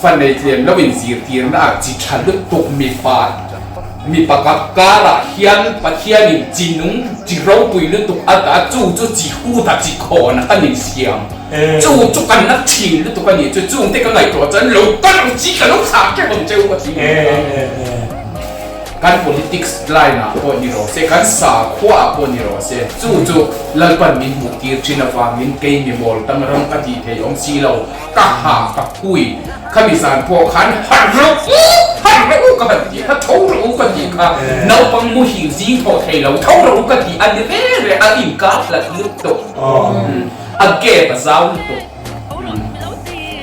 Fa nei tlem lo in zirtirna ah chi tha lutuk mipa mipa kap karah hian Pathian in chi nung chi ropui lutuk a dah a, chu chu chi hut a chi khawn a kan in siam chu chu kan na thin lutuk a nih chu chung te ka ngaihtuah chuan lo kal ang chi ka lo thlah keuh ang cheu ka ti a. Kan politics line ah pawh ni rawh se, kan sakhua ah pawh ni rawh se, chu chu Lalpan min hmuh tir thin avangin kei mi mawl tang ram ka tih thei awm si lo, ka ha ka phui. Khami zan pawh khan harh rawh u, harh rawh u ka han tih kha, tho rawh u ka tih kha, naupang muhil zing thawh thei lo, tho rawh u ka tih a ni ve reh, a inkar hlat lutuk, a gap a zau lutuk.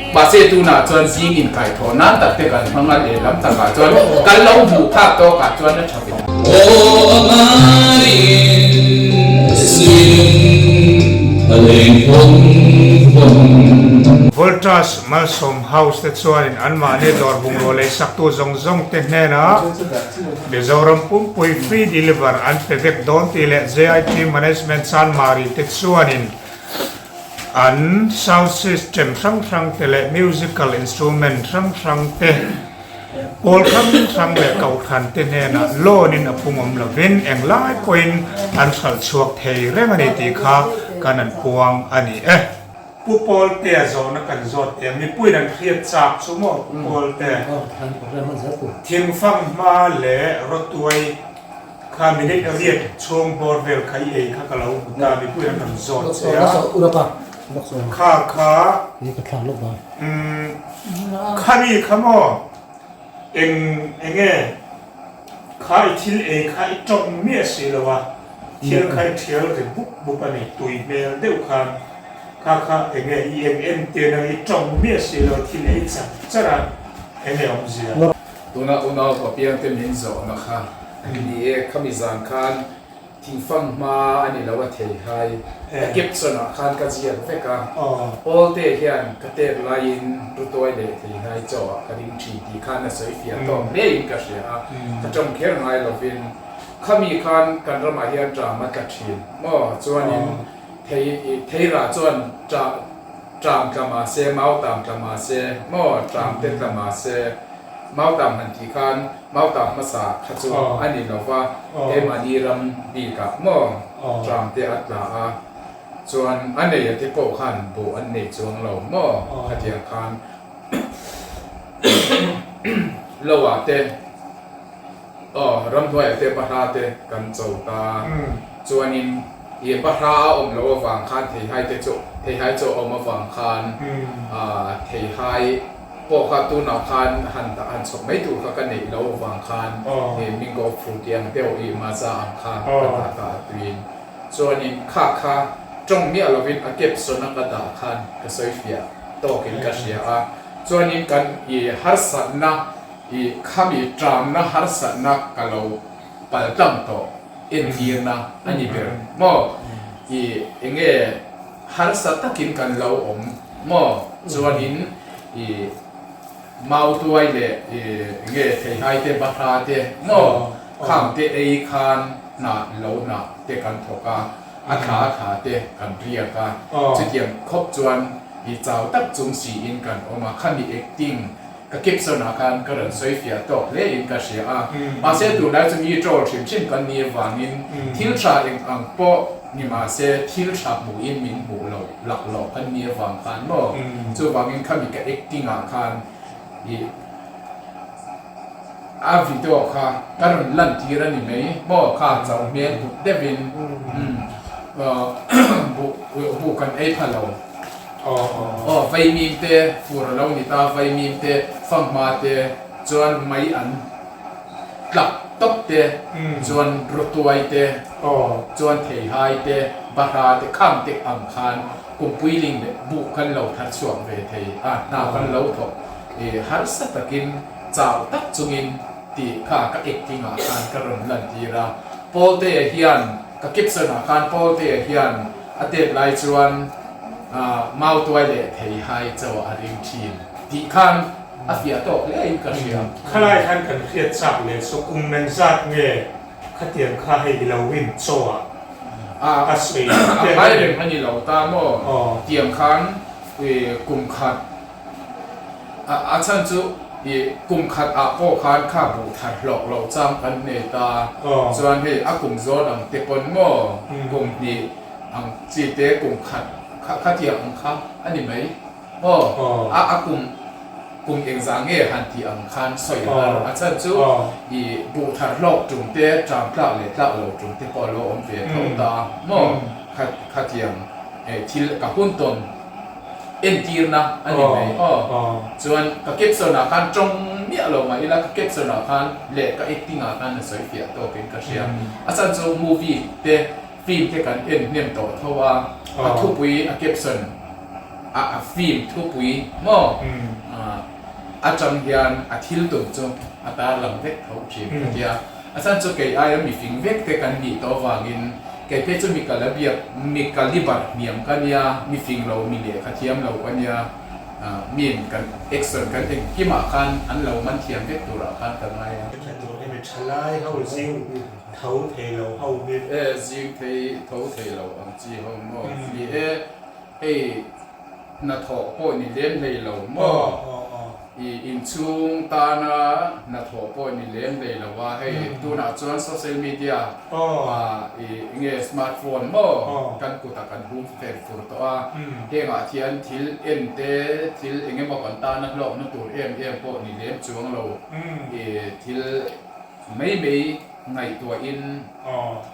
Mahse tunah chuan zing inkai thawh nan tak te kan hmang a, lehlam takah chuan kan lo hmuh phak tawkah chuan a tha ve. Aw a marin suilung a leng hawn hawn. Voltas Malsawm House te chuanin anmahni dawr bungraw lei saktu zawng zawng te hnenah Mizoram pumpui free deliver an pe vek dawn tih leh JIP Management Chanmari te chuanin An sound system hrang hrang te leh musical instrument hrang hrang te, pawl hrang hrang leh kohhran te hnenah loan in a pung awm lovin englai pawhin an hralh chhuak thei reng a ni tih kha kan an puang a ni e. Pu Pawltea zawhna kan zawt teh ang, mipuiin an hriat chak chu maw Pu Pawlte? Thingfang hma leh rawtuai Kha minute riat chhung bawr vel kha i ei kha ka lo hmu ta, mipui an rawn zawt che a. Kha kha umm khami kha maw eng enge kha i thil ei kha i tawng miah si lo a, thil kha i thial ri bup bup a ni, tui hmel deuh khan kha kha enge i eng en te nang i tawng miah si lo thil ei char char a enge awmzia. Tuna unau papiangte min zawhna kha ni e, khami zan khan thingfang hma a ni lo a thei hai. A caption ah khan ka ziak vek a, Pawlte hian ka tet laiin Rutuai leh Theihai chaw ah ka ring thin tih khan a sawi fiah tawk hlein ka hria a, ka tawng kher ngai lovin khami khan kan ramah hian ṭam a tla thin maw? Chuanin thei theirah chuan ṭah Ṭam tla mah se, mau tam tla mah se, maw ṭam te tla mah se, mau tam han tih khan mau tam hmasa kha chu a ni lo va, keimahni ram bikah maw ṭam te a tla a, chuan a nei a te pawh khan buh an nei chuang lo maw khatiang khan lo ah te aw ramhnuaiah te bahra te kan cho ta chuanin. I bahra a awm loh avang khan theihai te chu theihai chu a awm avang khan theihai pawh kha tunah khan han han chhawp mai tur kha ka neih loh avang khan i mingo fruit ang deuh i maza ang kha ka dah ta a tuiin chuanin kha kha tawng miah lovin a caption a ka dah khan ka sawi fiah tawkin ka hria a chuanin kan i harsatna i khami tramna harsatna ka lo pal tlang tawh entirna a ni ber maw? I enge harsa takin kan lo awm maw? Chuanin i mautuai leh i enge theihai te bahra te maw khang te ei khan hna lo hna te kan thawk a, a thla a thla te kan riak a, chutiang khawp chuan i chau tak chung siin kan awm a, khami acting Ka caption ah khan ka rawn sawi fiah tawk hle in ka hria a, mahse tunlai chu mi troll hrim hrim kan nih avangin thil tha eng ang pawh ni mahse thil tha hmuh in min hmuh loh lak loh kan nih avang khan maw chuvangin khami ka acting ah khan i a video kha ka rawn lan tir a ni mai maw kha chau hmel but deuh in buh buh kan ei pha lo. Aw, vaimim te fur a lo ni ta, vaimim te fanghma te chuan mai an tlak tawp te, chuan rawtuai te, chuan theihai te, bahra te, khang te ang khan kumpuiling leh buh kan lo thar chhuak ve thei a, hna kan lo thawk i harsa takin chau tak chungin tih kha ka acting ah khan ka rawn lantir a, Pawltea hian ka caption ah khan Pawltea hian A tet lai chuan mautuai leh theihai chaw a ring thin tih khan a fiah tawk hle in ka hria. Khalai khan kan hriat chak leh chu kum men zat nge khatiang kha hei i lo rin chaw ah a sawi A ngai reng a ni lo ta maw? Tiang khan kum khat. A chhan chu i kum khat ah pawh khan kha buh thar hlawk loh chang kan nei ta. Chuan hei a kum zawn ang te pawn maw kum hnih ang chi te kum khat kha khatiang ang kha a ni mai maw? A a kum kum engzah nge han tih ang khan sawi har. A chhan chu i buh thar hlawk tum te ṭam tlak leh tlak lo tum te pawh a lo awm ve tho ta maw? Kha khatiang thil ka hun tawn entirna a ni mai aw. Chuan ka caption ah khan tawng miah lo mah ila ka caption ah khan leh ka acting ah khan a sawi fiah tawkin ka hria. A chhan chu movie te film te kan en hnem tawh tho a, a thupui a caption a a film thupui maw atang hian a thil tum chu a tarlang vek tho thin ka tia. A chhan chu kei aia mi fing vek te kan nih tawh avangin kei phei chu mi kal a biak mi caliber hniam ka nia, mi fing lo mi lehkha thiam lo ka nia, miin kan action kan engkimah khan an lo man thiam vek turah khan ka ngai a. Tha tur hi mi tha lai ho zing tho thei lo ho hi. E zing thei tho thei lo ang chi ho maw? Ni e, hei hnathawh pawh ni lem hlei lo maw? I inchhung tana hnathawh pawh ni lem hlei lo a, hei tunah chuan social media ah i nge smart phone maw kan kutah kan hum fer fur tawh a, hengah hian thil en te thil eng emaw kan tana hlawkna tur em em pawh ni lem chuang lo i thil mai mai ngaihtuahin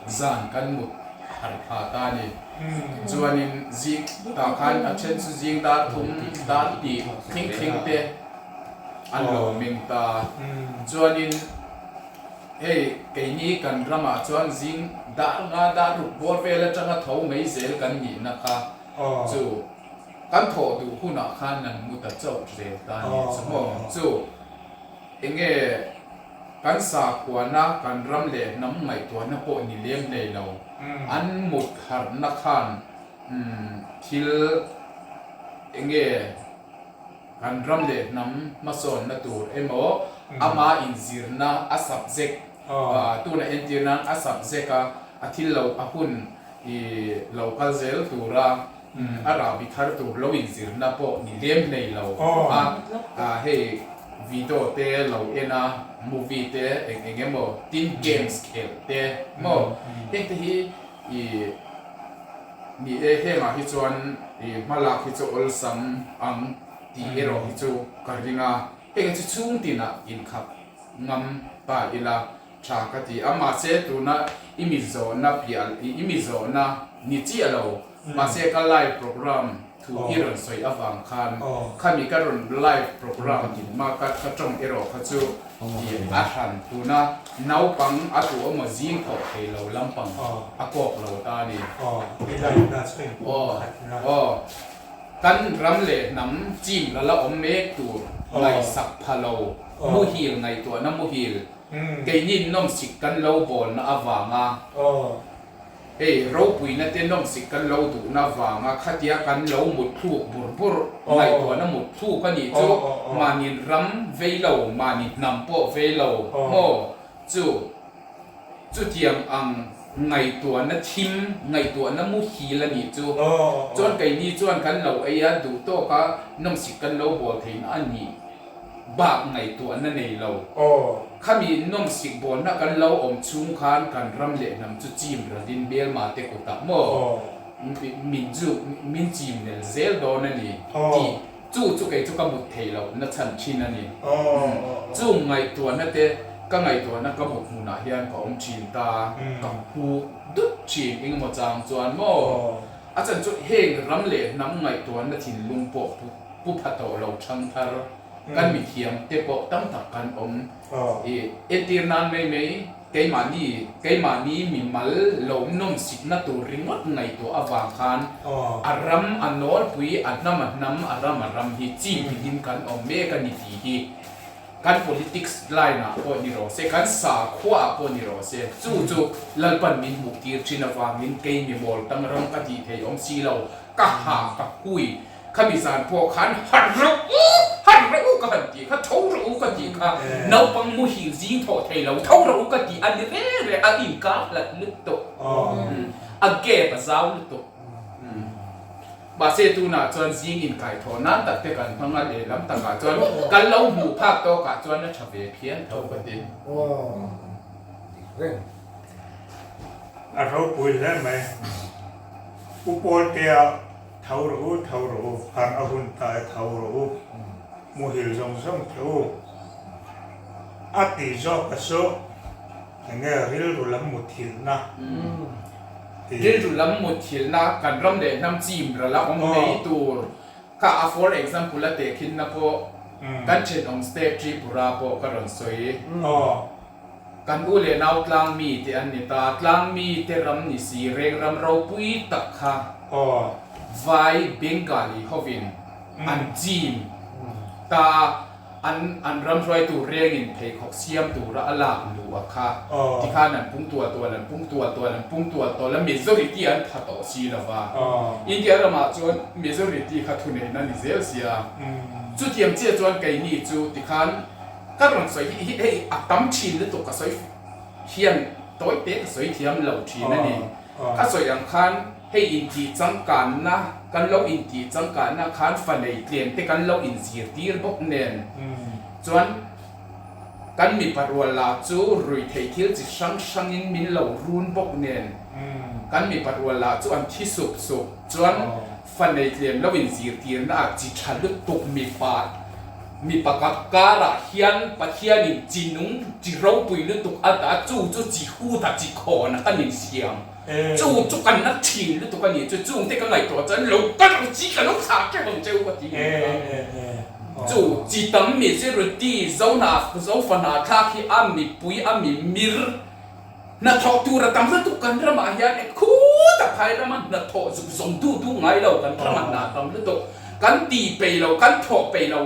zan kan mut harh pha ta a ni. Chuanin zing tah khan a then chu zing dar thum dar tih thleng thleng te an lo meng ta. Chuanin hei keini kan ramah chuan zing dar nga dar ruk bawr vel atanga tho mai zel kan nihna kha chu kan thawh duh hunah khan an mu ta chauh zel ta a ni chu maw chu enge Kan sakhuana, kan ram leh hnam ngaihtuahna pawh ni lem hlei lo. An mut harhna khan thil enge kan ram leh hnam hmasawnna tur emaw ama inzirna a subject tuna entir nan a subject a a thil lo a hun i lo kal zel tura A rahbi thar tur lo inzirna pawh ni lem hlei lo a, hei video te lo en a, movie te eng eng emaw tin games khelh te maw heng te hi i ni e hengah hi chuan i hmalak hi chu awlsam ang tih erawh hi chu ka ring a, heng hi chu chhung tinah inkhap ngam ta ila. Tha ka ti a, mahse tuna i mi zawhna piah i mi zawhna ni chiah lo, mahse ka live program thu i rawn sawi avang khan khami ka rawn live program ma ka ka tawng erawh kha chu i a hran tuna naupang a tu emaw zing thawh thei lo lampang a kawk lo ta a ni. Aw. Kan ram leh hnam chim la la awm mek tur ngaihsak pha lo muhil ngaihtuahna muhil Keini nawmsik kan lo bawlna avanga hei ropuina te nawmsik kan lo duhna avanga khatia kan lo mutthluk bur bur ngaihtuahna mutthluk a nih chu mahni ram vei lo mahni hnam pawh vei lo maw chu chutiang ang ngaihtuahna thim ngaihtuahna muhil a nih chu chuan keini chuan kan lo ei a duh tawka nawmsik kan lo bawl theihna a nih. Bak ngaihtuahna nei lo. Khami nawmsik bawnna kan lo awm chhung khan kan ram leh hnam chu chim ralin hmelma te kutah maw min chu min chim nel zel dawn a ni tih chu chu kei chu ka mut theih loh na chhan thin a ni. Chung ngaihtuahna te ka ngaihtuahna ka mut hmunah hian ka awm thin ta, ka hu dut thin engemaw chang chuan maw a chhan chu heng ram leh hnam ngaihtuahna thinlung pawh Pu pha tawh lo ṭhangthar kan mithiam te pawh tam tak kan awm i entir nan mai mai keimahni keimahni mimal lo nawmsikna tur ringawt ngaihtuah avang khan a ram a nawlpui a hnam a hnam a ram a ram hi chim tingin kan awm mek a ni tih hi kan politics line ah pawh ni rawh se kan sakhua ah pawh ni rawh se chu chu Lalpan min hmuh tir thin avangin kei mimawl tang ram ka tih thei awm si lo ka hah ka hui Khami zan pawh khan harh rawh u, harh rawh u ka han tih kha, tho rawh u ka tih kha, naupang muhil zing thawh thei lo, tho rawh u ka tih a ni reng reng, a inkar hlat lutuk, a gap a zau lutuk. Mahse tunah chuan zing inkaihthawh nan tak te kan hmang a, lehlam takah chuan kan lo hmuh phak tawkah chuan a tha ve phian tho ka ti. A ropui hle mai. Pu Pawltea tho rawh u, tho rawh u, harh a hun ta e tho rawh u, muhil zawng zawng teh u. A tih zawk a chu enge rilru lam muthilhna tih. Rilru lam muthilhna kan ram leh hnam chim ral a awm mai tur kha a for example a tehkhinna pawh kan thenawm state Tripura pawh ka rawn sawi. Kan u leh nau tlang mi te an ni ta, tlang mi te ram ni si reng ram ropui tak kha vai Bengali hovin an chim ta an an ram hruaitu rengin pheikhawk siam tura a lak luh a kha tikhan an pung tual tual an pung tual tual an pung tual tual a majority an pha tawh si lova India ramah chuan majority kha thuneihna ni zel sia chutiang chiah chuan keini chu tikhan Ka rawn sawi hi hi hei a tam thin lutuk ka sawi hian tawi te ka sawi thiam lo thin a ni. Ka sawi ang khan hei intih changkanna kan lo intih changkanna khan fa nei tlem te kan lo inzirtir bawk nen chuan kan mipa rual lah chu ruihtheih thil chi hrang hrangin min lo run bawk nen kan mipa rual lah chu an thi sup sup chuan Fa nei tlem lo in zirtirna ah chi tha lutuk mipa mipa kap karah hian Pathian in chi nung chi ropui lutuk a dah chu chu chi hut a chi khawn a kan in siam chu chu kan na thin lutuk a nih chu chung te ka ngaihtuah chuan lo kal ang chi ka lo thlah teuh ang cheu ka ti a chu chi tam majority zo zo fa hna thlak hi a mipui a mimir Hnathawh tur a tam lutuk kan ramah hian e khut a phai rama hnathawh zuk zawng duh duh ngai lo kan ramah hna tam lutuk kan ti peih lo kan thawh peih lo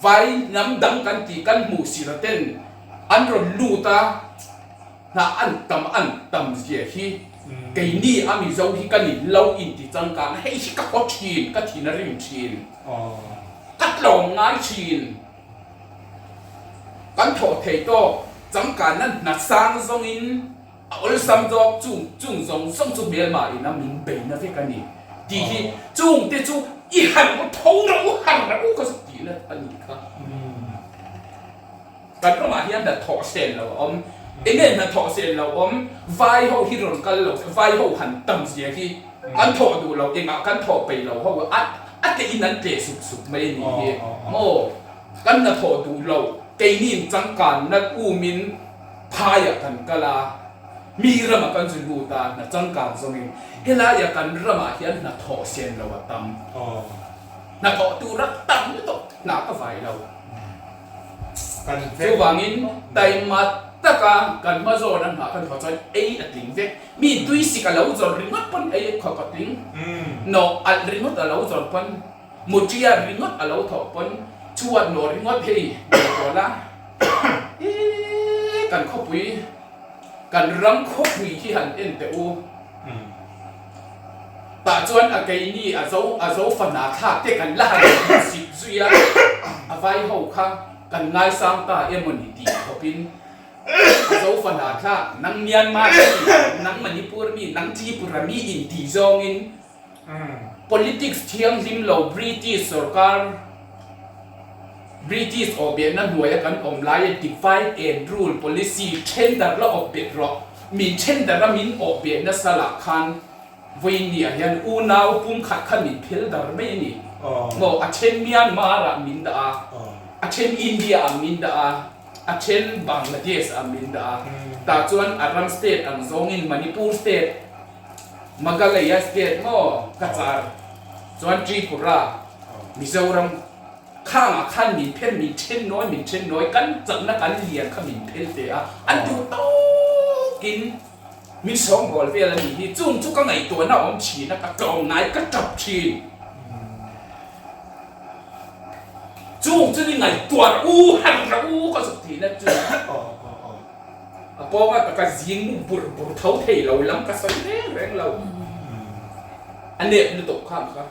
vai hnam dang kan ti kan hmuh sir a ten an rawn lut a hna an tam an tam zia hi keini a Mizo hi kan in lo inti changkang hei hi ka haw thin ka thin a rim thin ka tlawm ngai thin. Kan thawh thei tawk changkanna hna sang zawngin a awlsam zawk chung chung zawng zawng chu hmelma ina min beina vek a ni tih hi chungte chu i harh u tho rawh u harh rawh u ka zuk tihna a nih kha. Kan ramah hian hna thawh sen lo a awm enge hna thawh sen lo awm vai ho hi rawn kal lo vai ho han tam zia hi kan thawh duh lo engah kan thawh peih lo ho a A tlein an tleh sup sup mai a nih hi maw? Kan hnathawh duh lo, keiniin changkanna umin phaiah kan kal a, mi ramah kan zu lut a, hna changkan zawngin helaia kan ramah hian hnathawh sen lo a tam. Hnathawh tur a tam lutuk, hna ka vai lo. Chuvangin taima taka kan hma zawn a hna kan thawh chuan ei a tling vek. Mi tui sik a lo zawr ringawt pawn ei a khawp a tling. Nawh alh ringawt a lo zawr pawn, muṭia ringawt a lo thawh pawn, chhuat nawh ringawt hei nawh tawh la. Kan khawpui, kan ram khawpui hi han en teh u. Tah chuan a keini a zo a zo fana thlak te kan la han insit zui a, a vai ho kha kan ngaisang ta emawni tih khawpin a zo fana thlak nang Myanmar mi, nang Manipur mi, nang Tripura mi intih zawngin politics thianghlim lo British sorkar British awhbehna hnuaia kan awm laia divide and rule policy then darh la awhbet rawh. Min then darh a min awhbeh nasa lah khan vawiin ah hian unau pumkhat kha min phel darh mai a ni. Maw a then Myanmar ah min dah a, a then India ah min dah a, a then Bangladesh ah min dah a. Tah chuan a ram state ang zawngin Manipur state, Meghalaya state maw Cachar chuan Tripura, Mizoram khangah khan min phen min then nawi min then nawi kan chakna kan lian kha min phel ve a, an duh tawkin min sawngbawl vel a nih hi, chung chu ka ngaihtuahna a awm thin a, ka tlawm ngai ka tap thin. Chung chu ni ngaihtuah u harh rah u ka zuk tihna chu a pawnga taka zing mu bur bur tho thei lo lam ka sawi reng reng lo a nep lutuk khang kha.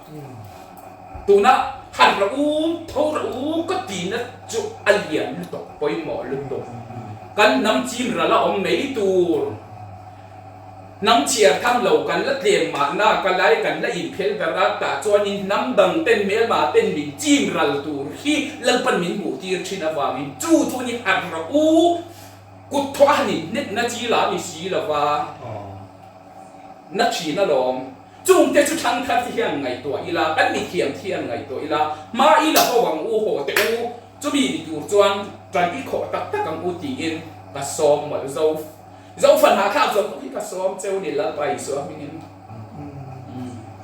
Tuna harh rah u, tho rah u ka tihna chu a lian lutuk, pawimawh lutuk. Kan hnam chim ral a awm mai tur. Hnam chhiar tham lo kan la tlem mahna ka lai kan la inphel darh a, tah chuanin hnam dang ten hmelma ten min chim ral tur hi Lalpan min hmuh tir thin avangin chu chu ni harh rawh u, kut thawh a han inhnetna chi la ni si lova na thin alawm. Chungte chu thangthar te hian ngaihtuah ila, kan mithiam te hian ngaihtuah ila, hma i la ho ang u, haw teh u, chumi ni tur chuan tan i khawh tak tak ang u tiin ka sawm mawlh zo. Zofa hnahthlak zawng pawh hi ka sawm cheu ni Lalpa Isua hmingin.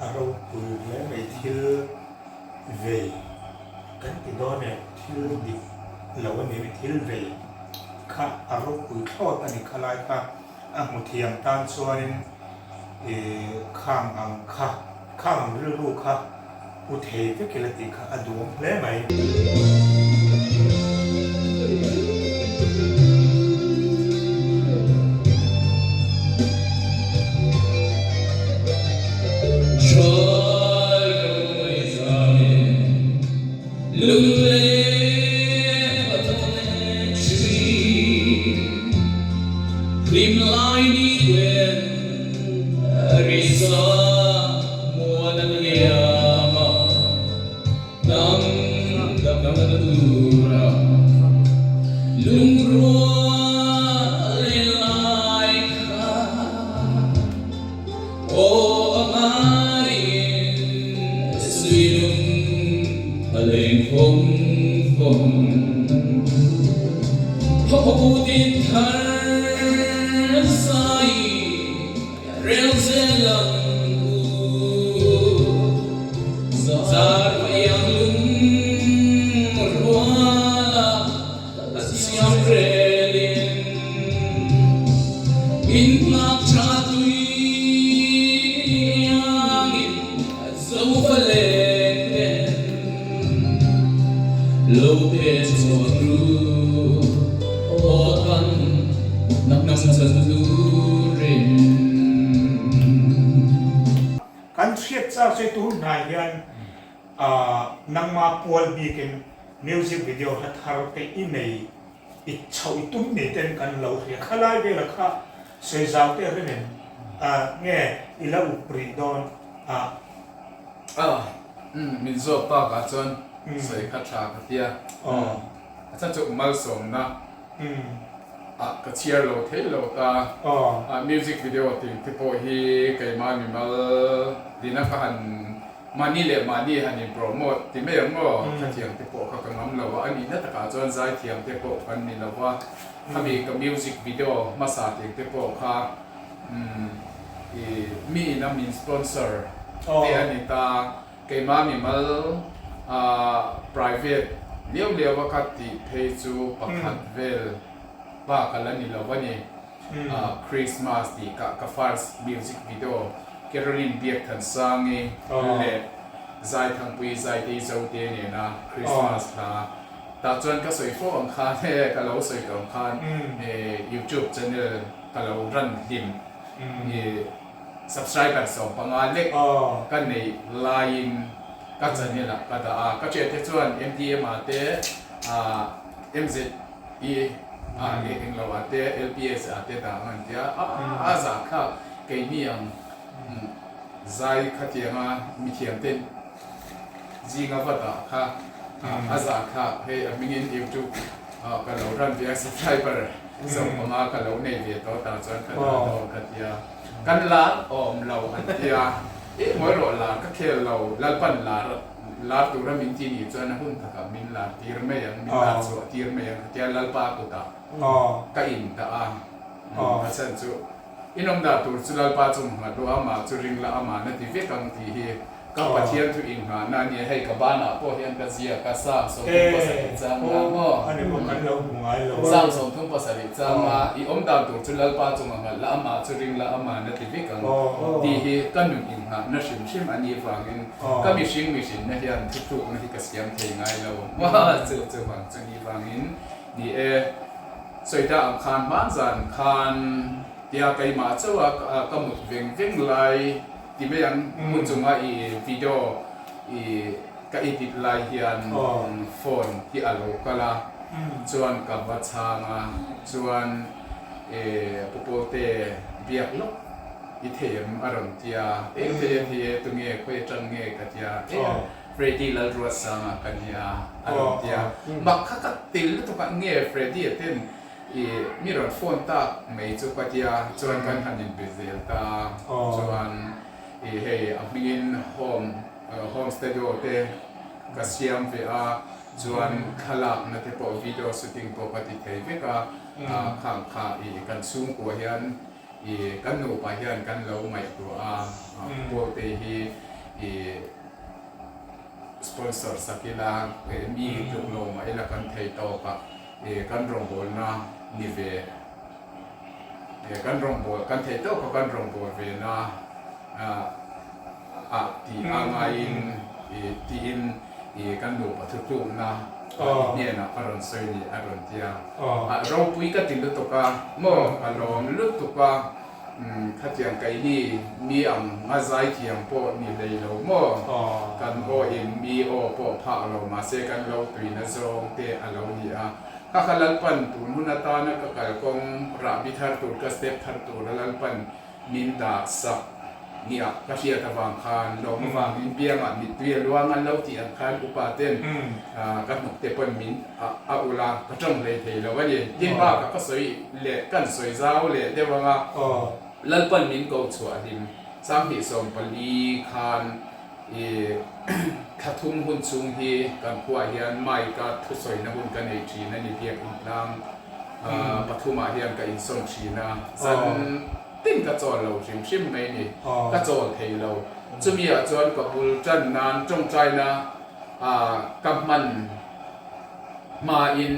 A ropui hle mai thil vei kan ti dawn em thil dik lo a ni mai thil vei kha a ropui thlawt a ni khalai kha a hmu thiam tan chuanin ih khang ang kha khang ang rilru kha pu thei vek ila tih kha a duhawm hle mai. Kan hriat char che tu hnai hian nangma pual bikin music video hla thar te i nei i chhoh i tum ni ten kan lo hria. Khalai vela kha sawi zau te reng em nge i la up rih dawn a. Min zawk takah chuan sawi kha tha ka tia. A chhan chu malsawmna ah ka chhiar lo thei lo ta. Music video tih te pawh hi keimah mimal dina ka han mahni leh mahni han in promote ti mai ang maw? Khathiang te pawh kha ka ngam lo a, a nihna takah chuan zaithiam te pawh kan ni lo va, khami ka music video hmasa tih te pawh kha i mi ina min sponsor te a ni ta. Keimah mimal private liau liau a ka tih phei chu pakhat vel bak a la ni lo a ni. Christmas tih ka ka first music video Caroline Biakthansangi leh Zaithangpui Zaitei Zote nena Christmas hla tah chuan ka sawi fo ang khan he ka lo sawi tawh ang khan YouTube channel ka lo run hlim i Subscriber 15 lek ka neih laiin ka channel ah ka dah a, ka thiante chuan MDM ah te MZE ah leh englo ah te LPS ah te dah ang an tia a, a zah kha keini ang zai khatianga mithiam te zinga va dah kha a zah kha hei a hmingin YouTube ka lo run ve a subscriber 15 ka lo nei ve tawh tah chuan ka dah dawn ka tia kan lar awm lo an tia eh ngawi rawh lar ka khel lo Lalpan lar lar tura min ti nih chuan a hun takah min lar tir mai ang min lar chhuah tir mai ang ka tia Lalpa kutah ka in dah a a chhan chu In awmdah tur chu Lalpa chu nghat rawh a, amah chu ring la, amah na ti vek ang tih hi ka Pathian thu inngahna a nia. Hei ka banah pawh hian ka ziak a, Psalm 37 chang a maw? Psalm 37 chang a, I awmdah tur chu Lalpa chu nghat la, amah chu ring la, amah na ti vek ang tih hi ka nun inngahna hrim hrim a nih vangin ka mihring mihrinna hian thutlukna hi ka siam thei ngai lo. Chu chuvang chu nih vangin ni e. Sawi ta ang khan hmanzan khan tia keimah chauh a ka mut veng veng lai ti mai ang mu chunga i video i ka edit lai hian phone hi a lo kal a chuan ka va chhang a chuan i Pu Pawlte biak lawk. I thei em? a rawn ti a, Eng thei e thei e, tunge khawi atang nge? ka ti a, E Freddy Lalruatsanga ka nia a rawn ti a, mak kha ka tel lutuk a, nge Freddy a ten i mi rawn phone tak mai chu ka ti a, chuan kan han inbe zel ta, chuan i hei a hmingin home home studio te ka siam ve a, chuan thlalakna te pawh video shooting pawh ka ti thei vek a, khang kha i kan chhungkua hian I kan nupa hian kan lo ngaihtuah a, Pawlte hi i sponsor sak ila, mi tluk lo mah ila kan thei tawk a, i kan rawngbawlna ni ve, kan rawngbâwl, kan thei tawk a kan rawngbâwl ve na ah tih a ngaiin i tiin i kan nupa thutlukna i hnenah ka rawn sawi ni a rawn ti a. Ropui ka ti lutuk a maw ka lawm lutuk a khatiang keini mi ang a zaithiam pawh ni hlei lo maw kan aw in mi aw pawh phak lo mahse kan lo tuina zawng te a lo ni a kha kha Lalpan tun hun atana ka kalkawng rahbi thar tur ka step thar tura Lalpan Min dah sak nia ka hriat avang khan lawm avangin biangah mittui a luang an lo tih ang khan upa ten ka hnuk te pawn min a ulh a, ka tawng hlei thei lo a ni. Tin bakah ka sawi leh kan sawi zau leh deuh anga Lalpan min ko chhuah hlim 2014 khan i thla thum hun chhung hi kan khuaah hian mic a thusawina hun ka nei thin a ni biak intlang pathumah hian ka insawn thin a, zan tin ka chawl lo hrim hrim mai ni, ka chawl thei lo. Chumi ah chuan ka bul tan nan tawngtaina ka hman hmain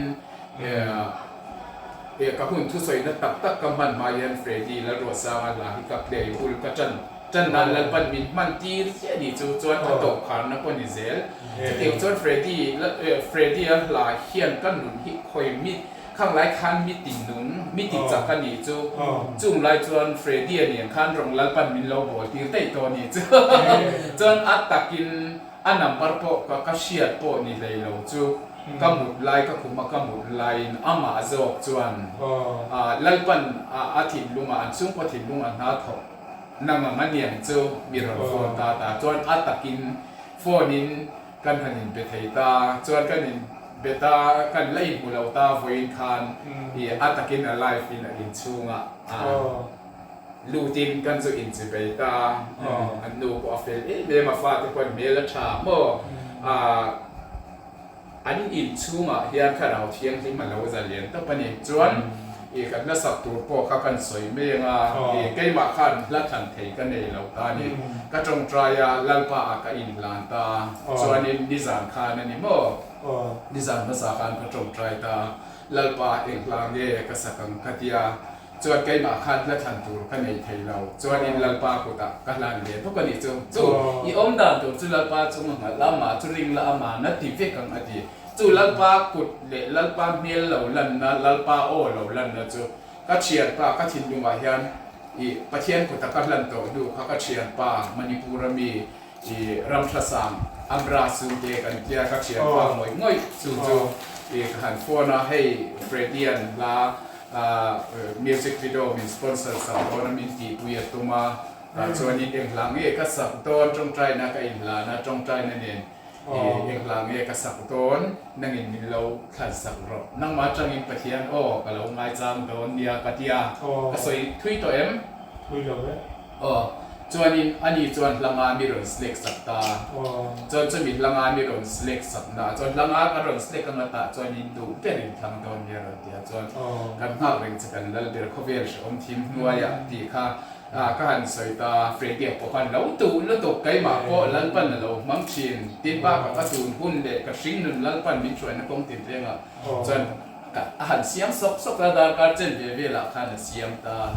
ka hun thusawina tak tak ka hman hma hian Freddy Lalruatsanga hla hi ka play bul ka tan Tan nan Lalpan min hman tir chiah ni chu chuan a tawp kharna pawh ni zel. Chutiang chuan Freddy Freddy a hla hian ka nun hi khawi mi khang lai khan mi ti nung mi ti chak a ni chu. Chung lai chuan Freddy a nen khan rawng Lalpan min lo bawl tir daih tawh a ni chu. Chuan a takin a number pawh ka ka hriat pawh ni hlei lo chu ka mut lai ka khum a ka mut laiin amah zawk chuan Lalpan a thinlungah an chhungkaw thinlung a hna thawk Nang ang a niang chu mi rawn phone ta ta chuan a takin phone in kan han in be thei ta chuan kan in be ta kan la in hmu lo ta vawiin khan i a takin a live in a inchhung ah a lut in kan chu in chi bei ta an nu pawh a fel em em a fate pawh an hmel a tha maw a An in chhungah hian thlarau thianghlim a lo za lian tawp a ni. Chuan i kan hla sak tur pawh kha kan sawi mai ang a, i keimah khan hla thlan thei ka nei lo ta a ni. Ka tawngtai a, Lalpa ah ka inhlan ta a, chuanin nizan khan a ni maw? Nizan hmasa khan ka tawngtai ta a, Lalpa eng hla nge ka sak ang ka ti a, Chuan keimah khan hla thlan tur ka nei thei lo. Chuanin Lalpa kutah ka hlan ve bawk a nih chu. Chu i awm dan tur chu Lalpa chung a nghalh la, amah chu ring la, amah na ti vek ang a ti. Chu Lalpa kut leh Lalpa hmel lo lanna, Lalpa aw lo lanna chu ka thianpa ka thinlungah hian i Pathian kuta ka hlan tawh hnu kha ka thianpa Manipur-a mi I ram hlasang Amra chhungte kan tia ka thianpa ngawih ngawih chu chu i ka han phone a, hei Freddy-a'n hla music video min sponsor sak dawn a min tihpui a tum a, tah chuanin eng hla nge ka sak dawn tawngtaina ka inhlan a, tawngtaina nen i eng hla nge ka sak dawn nangin min lo thlan sak rawh, nangmah atangin Pathian aw ka lo ngaichang dawn nia ka tia ka sawi thui tawh em? Thui lo e. Aw, chuanin ani chuan hlanga mi rawn select sak ta. Chuan chumi hlanga mi rawn select sak na chuan hlanga kan rawn select anga tah chuanin duh berin thlang dawn nia rawn ti a chuan kan nghak reng che kan lal ber khawvel hrehawm thim hnuaiah tih kha ka han sawi ta. Freddy-a pawh khan lo duh lutuk keimah pawh Lalpan a lo hmang thin tin bakah ka tun hun leh ka hringnun Lalpan min hruaina kawng tin rengah chuan Ka a han siam sawk sawk a, darkar chen ve velah khan a siam ta.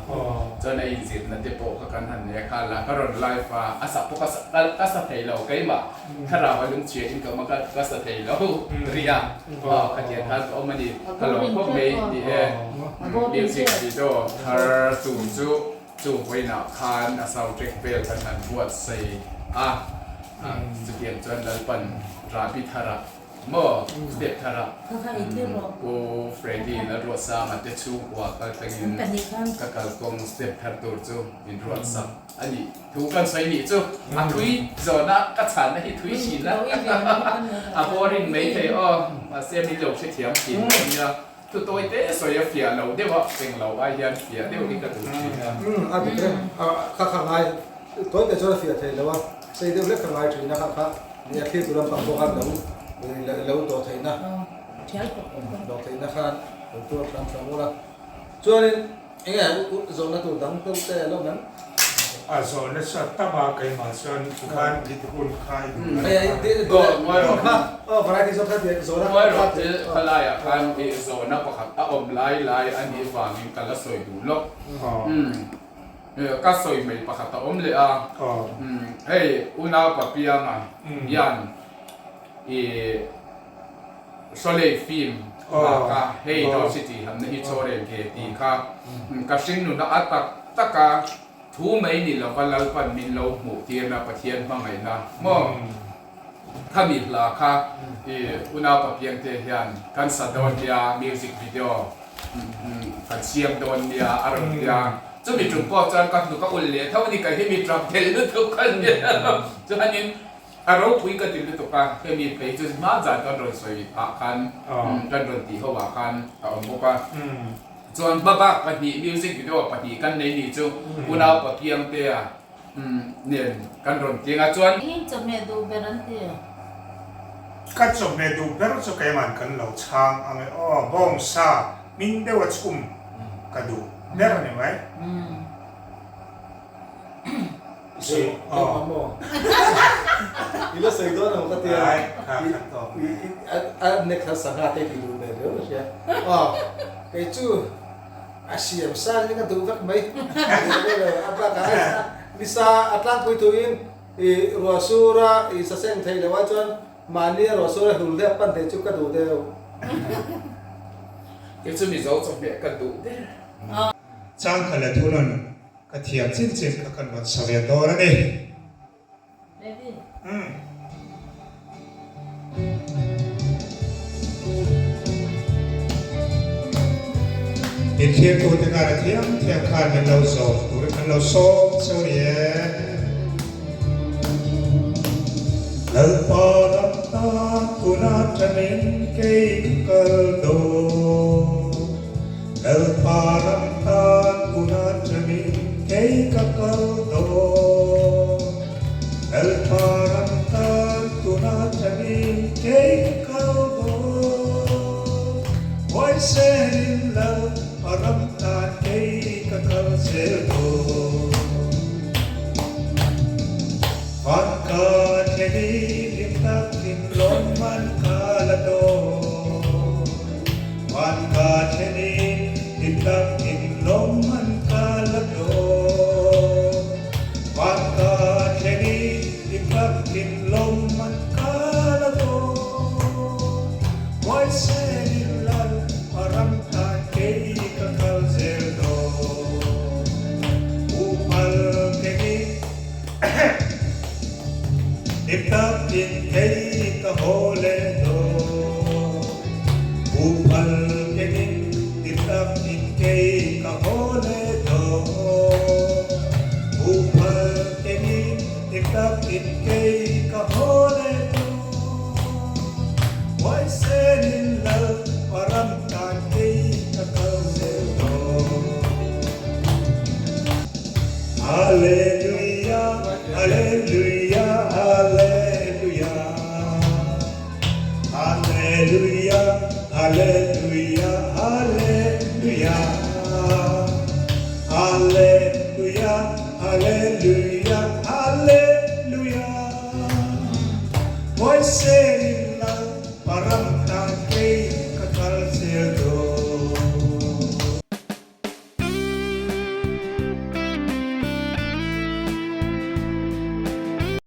Chuan a inzirna te pawh kha kan han nei a, kha la ka rawn live a, a sak pawh ka sa ka sa thei lo, keimah thlarau a lungchhia in ka awm a, ka ka sa thei lo rih a, aw khatiang khan ka awm a ni, ka lawm khawp mai ni e. Music video thar tur chu chu vawiinah khan a soundtrack vel kan han buatsaih a, chutiang chuan Lalpan Rahbi Thara. Maw step thar a Pu Freddy Lalruatsanga te chhungkua kal thlengin ka kalkawng step thar tur chu min ruat sak a nih thu kan sawi nih chu a thui zawhna ka chhanna hi thui thin a a boring mai thei aw mahse min lo hrethiam thin a nia thu tawi te sawi a fiah lo deuh a eng lo ai hian fiah deuh hi ka duh thin a. A dik reng a kha kha ngai tawi te chuan a fiah thei lo a sei deuh hlek ka ngai thin a kha kha Ni a thlir tur lampang pawh khan lo lo dawh theihna dawh theihna khan lo tuar hram hram ula. Chuanin enge zawhna tur dang deuh te a lo awm em? A zawhna chu a tam a, keimah chuan khan lit hun kha i duh lai kha. Ngawi rawh thil khalaiah khan i zawhna pakhat a awm lai lai a nih vangin ka la sawi duh lawk. Ka sawi mai pakhat a awm leh a, hei unaupa Pianga hian i Sholay film lak a, hei Doshi tih hamna hi chaw rel ve tih kha ka hringnuna a tak tak a, thu mai ni lova Lalpan min lo hmuh tirna Pathian hmangaihna maw khami hla kha i unaupa Piangte hian kan sa dawn nia music video kan siam dawn nia a rawn ti a, chumi tum pawh chuan ka hnuk a ulh leh tho a ni, kei hi mi ṭap thelh lutuk a ni chuanin a ropui ka ti lutuk a, hemi phei chu hma zan kan rawn sawi ah khan kan rawn tih ho ah khan a awm bawk a, chuan hmabak pahnih music video pahnih kan nei ni chu unau Papiangtea nen kan rawn tling a chuan. Engin chawhmeh duh ber an ti? Ka chawhmeh duh ber chu keiman kan lo chhang ang e aw, bawngsa hming deuh a chhum ka duh ber a ni mai. Si aw. I la sawi dawn ang ka tia. A nek kha sangha te ti duh ve riau a hria. Aw kei chu. A siam sang in a duh vek mai. A bakah nisa a tlangpui turin i ruah sura i saseng theih loh ah chuan mahni a ruah sura hlul hlep pan thei chu ka duh deuh. Kei chu Mizo chawhmeh ka duh ber. Changkha leh thunawn ka thiam chin chin kha kan rawn sa ve dawn a ni. Inthiamtute khan a thiam thiam khan min lo zawm turin kan lo sawm cheu ni e. Lalpa ram tan tuna tanin kei ka kal dawn. Lalpa ram tan tuna tanin kei ka kal dawn. Lalpa ram tan tuna tanin kei ka kal dawn. Huaisenin Lalpa ram tan kei ka kal zel dawn. Van ka thlenin hlim takin lawmman ka la dawn. Van ka thlenin hlim takin lawmman ka la dawn. Van ka thlenin hlim takin lawmman ka la dawn. Huaisenin Lal a ram tan kei ka kal zel dawn. Upal kengin Hlim takin kei ka haw leh dawn. Upal kengin hlim takin kei ka haw leh dawn. Upal kengin hlim takin kei ka haw leh dawn. Huaisenin Lal Param tan kei ka kal zel dawn. Hallelujah, Hallelujah, Hallelujah. Hallelujah, Hallelujah, Hallelujah. Hallelujah, Hallelujah, Hallelujah. Huaisenin Lal Param tan kei ka kal zel dawn.